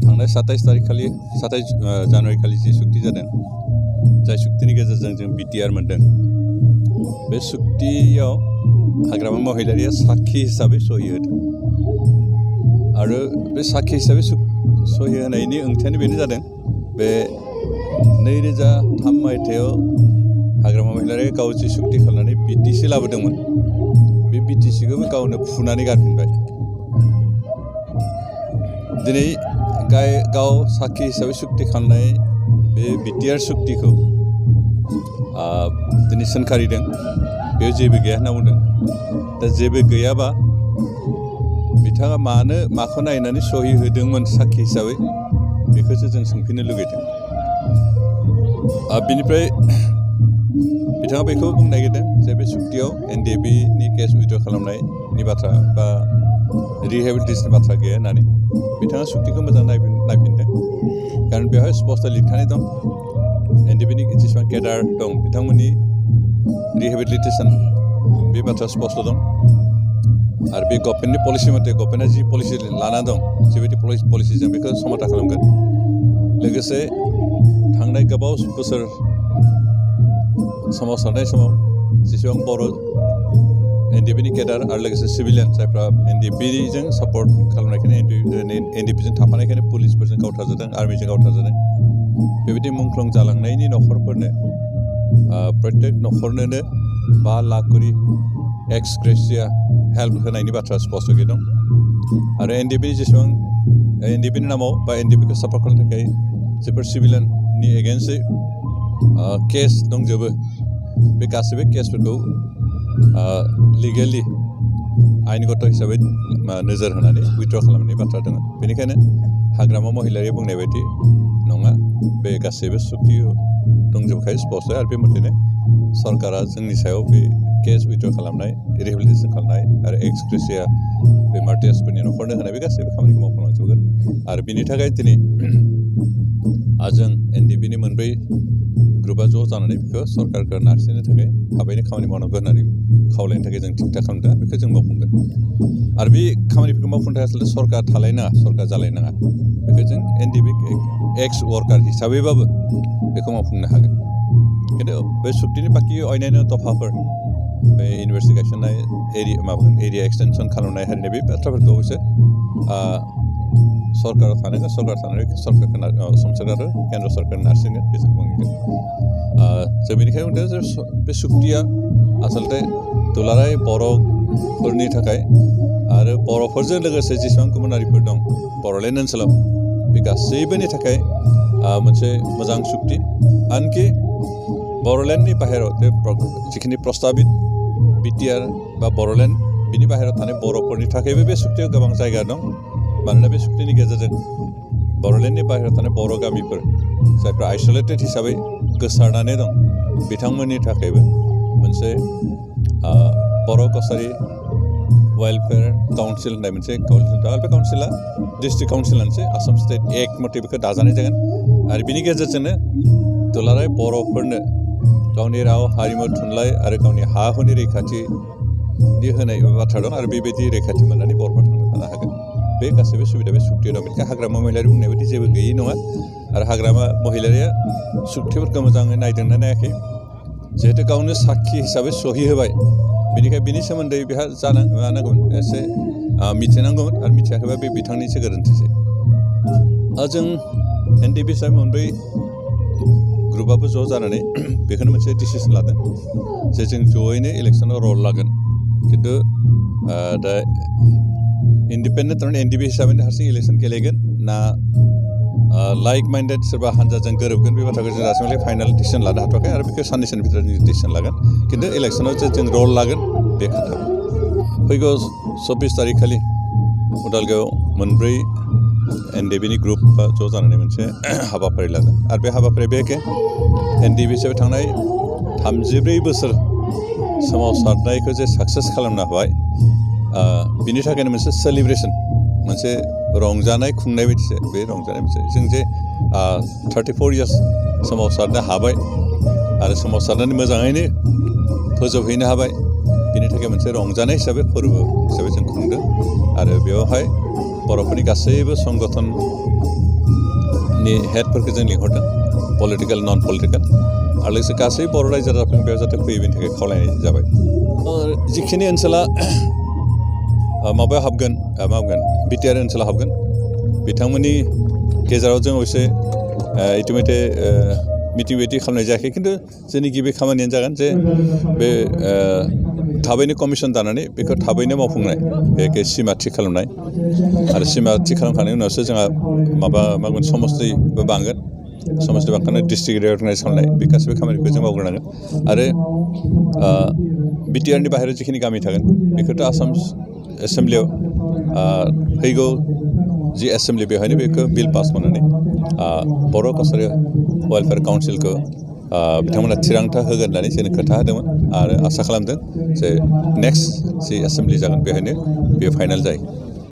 थांनाय 27 तारिख खालि 27 जानुवारि खालि जि सुक्ति जादों जाय सुक्तिनि गेजेरजों जों बिटिआर मोनदों बे सुक्तियाव हाग्रामा महिलारिया साखी हिसाबै सहि होदों आरो बे साखी हिसाबै सहि होनायनि ओंथियानो बेनो जादों बे 2003 मायथाइयाव हाग्रामा महिलारिया गाव जि सुक्ति खालामनानै बिटिसि लाबोदोंमोन बे बिटिसिखौबो गावनो फुनानै गारफिनबाय दिनै गाव साखी हिसाबै सुक्ति खालामनाय बे बिटिआर सुक्तिखौ दिनै सोंखारिदों बेयाव जेबो गैया होनना बुंदों दा जेबो गैयाबा बिथाङा माखौ नायनानै सहि होदोंमोन साखी हिसाबै बेखौसो जों सोंफिननो लुगैदों बिनिफ्राय बिथाङा बेखौ बुंनो नागिरदों जे बे सुक्तियाव एनडिएफबिनि केस उइथड्र खालामनायनि बाथ्रा बा रिहेबिलिटेसननि बाथ्रा गैया होननानै बिथाङा सुक्तिखौ मोजां नायफिनदों कारण बेवहाय स्पष्ट लिरखानाय दं एनडिएफबिनि जेसेबां केडार दं बिथांमोननि रिहेबिलिटेसन बे बाथ्रा स्पष्ट दं आरो बे गभर्नमेन्टनि पलिसि मथे गभर्नमेन्टआ जि पलिसि लाना दं जिबायदि पलिसिजों बेखौ समाथा खालामगोन लोगोसे थांनाय गोबाव बोसोर सोमावसारनाय समाव जेसेबां बर' एनडिएफबिनि केडार आरो लोगोसे सिभिलियान जायफ्रा एनडिएफबिजों सापर्ट खालामनायखायनो एनडिएफबिजों थाफानायखायनो पुलिसफोरजों गावथारजादों आर्मिजों गावथारजादों बेबायदि मुंख्लं जालांनायनि न'खरफोरनो प्रत्येक न'खरनोनो 5 लाख करि एक्स ग्रेसिया हेल्प होनायनि बाथ्रा स्पष्टयै दं आरो एनडिएफबिनि जेसेबां एनडिएफबिनि नामाव बा एनडिएफबिखौ सापर्ट खालामनो थाखाय जेफोर सिभिलियाननि एगेन्स्टै केस दंजोबो बे गासैबो केसफोरखौ लिगेलि आइनगत हिसाबै नोजोर होनानै उइथड्र खालामनायनि बाथ्रा दङ बेनिखायनो हाग्रामा महिलारिया बुंनाय बायदि नङा बे गासैबो सुक्ति दंजोबखायो स्पष्ट आरो बे मथेनो सरकारा जोंनि सायाव बे केस उइथड्र खालामनाय रिहेबिलिटेसन खालामनाय आरो एक्स ग्रेसिया बे मार्टियार्सफोरनि न'खरनो होनाय बे गासैबो खामानिखौ मावफुंलांजोबगोन आरो बिनि थाखाय दिनै जों एनडिएफबिनि मोनब्रै ग्रुपआ ज' जानानै बेखौ सरकारखौ नारसिननो थाखाय थाबैनो खामानि मावनांगौ होननानै खावलायनो थाखाय जों थिग थाक खालामदों बेखौ जों मावफुंगोन आरो बे खामानिफोरखौ मावफुंनो थाखाय आसलथे सरकार थालायनाङा सरकार जालायनाङा बेखौ जों एनडिएफबि एक्स वार्कार हिसाबैबाबो बेखौ मावफुंनो हागोन खिन्थु बे सुक्तिनि बाखि अन्यान्य दफाफोर बे इनभेस्टिगेसन एरिया एक्सटेनसन खालामनाय हारिनाय बे बाथ्राफोरखौ एसे सरकाराव थानांगोन सरकार थानानै सरकारखौ असम सरकार आरो केन्द्र सरकार नारसिनगोन बेखौ बुंगोन जों बेनिखायनो बुंदों बे सुक्तिया आसलथे दुलाराय बर'फोरनि थाखाय आरो बर'फोरजों लोगोसे जेसेबां गुबुन हारिफोर दं बर'लेण्ड ओनसोलाव बे गासैबोनि थाखाय मोनसे मोजां सुक्ति आनखि बर'लेण्डनि बाहेराव जिखिनि प्रस्ताबित बिटिआर बा बर'लेण्ड बिनि बाहेराव थानाय बर'फोरनि थाखायबो बे सुक्तियाव गोबां जायगा दं मानोना बे सुक्तिनि गेजेरजों बर'लेण्डनि बाहेरायाव थानाय बर' गामिफोर जायफ्रा आइसोलेटेड हिसाबै गोसारनानै दं बिथांमोननि थाखायबो मोनसे बर' कसारि वेलफेयार काउन्सिल होननाय मोनसे काउन्सिल दं बे काउन्सिला डिस्ट्रिक्ट काउन्सिल मोनसे आसाम स्टेट एक्ट मथे बेखौ दाजानाय जागोन आरो बिनि गेजेरजोंनो दुलाराय बर'फोरनो गावनि राव हारिमु थुनलाइ आरो गावनि हा हुनि रैखाथि होनाय बाथ्रा दं आरो बेबायदि रैखाथि मोननानै बर'फ्रा थांना थानो हागोन बे गासैबो सुबिदा बे सुक्तियाव दं बेनिखायनो हाग्रामा महिलारि बुंनाय बायदि जेबो गैयै नङा आरो हाग्रामा महिलारिया सुक्तिफोरखौ मोजाङै नायदोंना नायाखै जिहेतु गावनो साखी हिसाबै सहि होबाय बेनिखायनो बिनि सोमोन्दै बेहा जानांगौमोन एसे मिथिनांगौमोन आरो मिथियाखैबा बे बिथांनिसो गोरोन्थिसै जों एनडिएफबि हिसाबै मोनब्रै ग्रुपआबो ज' जानानै बेखौनो मोनसे डिसिसन लादों जे जों ज'यैनो इलेक्सनाव रल लागोन खिन्थु दा इन्डिपेन्डेन्ट थारमाने एनडिएफबि हिसाबैनो हारसिं इलेक्सन गेलेगोन ना लाइक माइन्डेड सोरबा हान्जाजों गोरोबगोन बे बाथ्राखौ जों दासिमहालागै फाइनाल डिसिसन लानो हाथ'वाखै आरो बेखौ साननैसोनि भितराव डिसिसन लागोन खिन्थु इलेक्सनाव जे जों रल लागोन बे खोथा फैगौ 24 तारिख खालि उदालगावआव मोनब्रै एनडिएफबिनि ग्रुपआ ज' जानानै मोनसे हाबाफारि लागोन आरो बे हाबाफारिया बेखे एनडिएफबि हिसाबै थांनाय 34 बोसोर सोमावसारनायखौ जे साक्सेस खालामनो हाबाय बिनि थाखायनो मोनसे सेलिब्रेसन मोनसे रंजानाय खुंनाय बायदिसो बे रंजानाय मोनसे जों जे 34 इयार्स सोमावसारनो हाबाय आरो सोमावसारनानै मोजाङैनो फोजोबहैनो हाबाय बिनि थाखाय मोनसे रंजानाय हिसाबै फोरबो हिसाबै जों खुंदों आरो बेवहाय बर'फोरनि गासैबो संगठननि हेडफोरखौ जों लिंहरदों पलिटिकेल नन पलिटिकेल आरो लोगोसे गासै बर' रायजो राजाफोरनि बेयाव जाहाथे फैयो बेनि थाखाय खावलायनाय जाबाय जिखिनि ओनसोला माबायाव हाबगोन बिटिआर ओनसोलाव हाबगोन बिथांमोननि गेजेराव जों अबयसे इतिमধ্যে मिटिं बायदि खालामनाय जायाखै खिन्थु जोंनि गिबि खामानियानो जागोन जे बे थाबैनो कमिसन दानानै बेखौ थाबैनो मावफुंनाय बे सिमा थि खालामनाय आरो सिमा थि खालामखांनायनि उनावसो जोंहा मागोन समस्तिबो बांगोन समस्ति बांखांनाय डिस्ट्रिक्ट रिअर्गनाइज खालामनाय बे गासैबो खामानिखौ जों मावग्रोनांगोन आरो बिटिआरनि बाहेरायाव जिखिनि गामि थागोन बेखौथ' आसाम एसेम्ब्लियाव फैगौ जि एसेम्ब्लि बेवहायनो बेखौ बिल पास खालामनानै बर' कालचारेल वेलफेयार काउन्सिलखौ बिथांमोना थिरांथा होगोन होननानै जोंनो खोथा होदोंमोन आरो आसा खालामदों जे नेक्स्ट जि एसेम्ब्लि जागोन बेवहायनो बेयो फाइनाल जायो